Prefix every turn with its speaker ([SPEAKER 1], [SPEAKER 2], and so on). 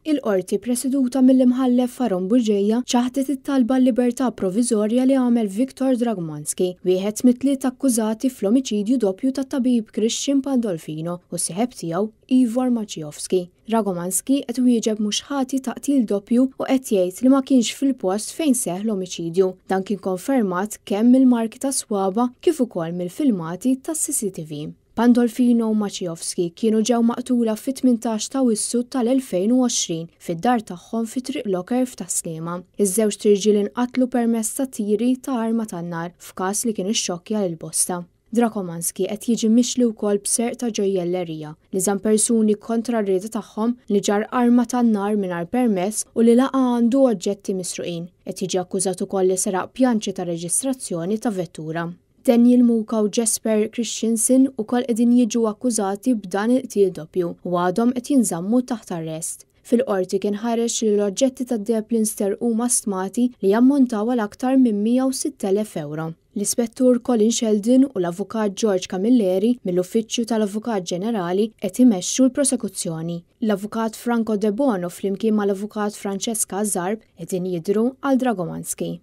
[SPEAKER 1] Il-Qorti preseduta mill-Imħallef Aaron Bugeja ċaħdet it-talba għal-libertà proviżorja li għamel Viktor Dragomanski, wieħed mit-tliet akkużati fl-omiċidju doppju tat-tabib Christian Pandolfino u s-sieħeb tiegħu Ivor Maciejowski. Dragomanski qed wieġeb mhux ħati ta' qtil doppju u qed jgħid li ma kienx fil-post fejn seħħ l-omiċidju. Dan kien konfermat kemm mill-marki ta' swaba kif ukoll mill-filmati tas-CCTV. Pandolfino u Maciejowski kienu ġew maqtula fit-18 ta' Awwissu tal-2020 fid-dar tagħhom fi Triq Locker f'Tas-Sliema. Iż-żewġt irġiel inqatlu permezz ta' tiri ta' arma tan-nar f'każ li kien ixxokkja lil bosta. Dragomanski qed jiġi mixli wkoll b'serq ta' ġojjellerija, li żamm persuni kontra r-rieda tagħhom, li ġarr arma tan-nar mingħajr permess u li laqa' għandu oġġetti misruqin. Qed jiġi akkużat ukoll li seraq pjanċi ta' reġistrazzjoni ta' vettura. Daniel Muka u Jesper Christensen ukoll qegħdin jiġu akkużati b'dan il-qtil doppju u għadhom qed jinżammu taħt arrest. Fil-qorti kien ħareġ li l-oġġetti tad-deheb li nsterqu huma stmati li jammontaw għal aktar minn 106,000 ewro. L-Ispettur Colin Sheldon u l-Avukat George Camilleri mill-Uffiċċju tal-Avukat Ġenerali qed imexxu l-prosekuzzjoni. L-Avukat Franco Debono flimkien mal-Avukat Francesca Zarb qegħdin jidhru għal Dragomanski.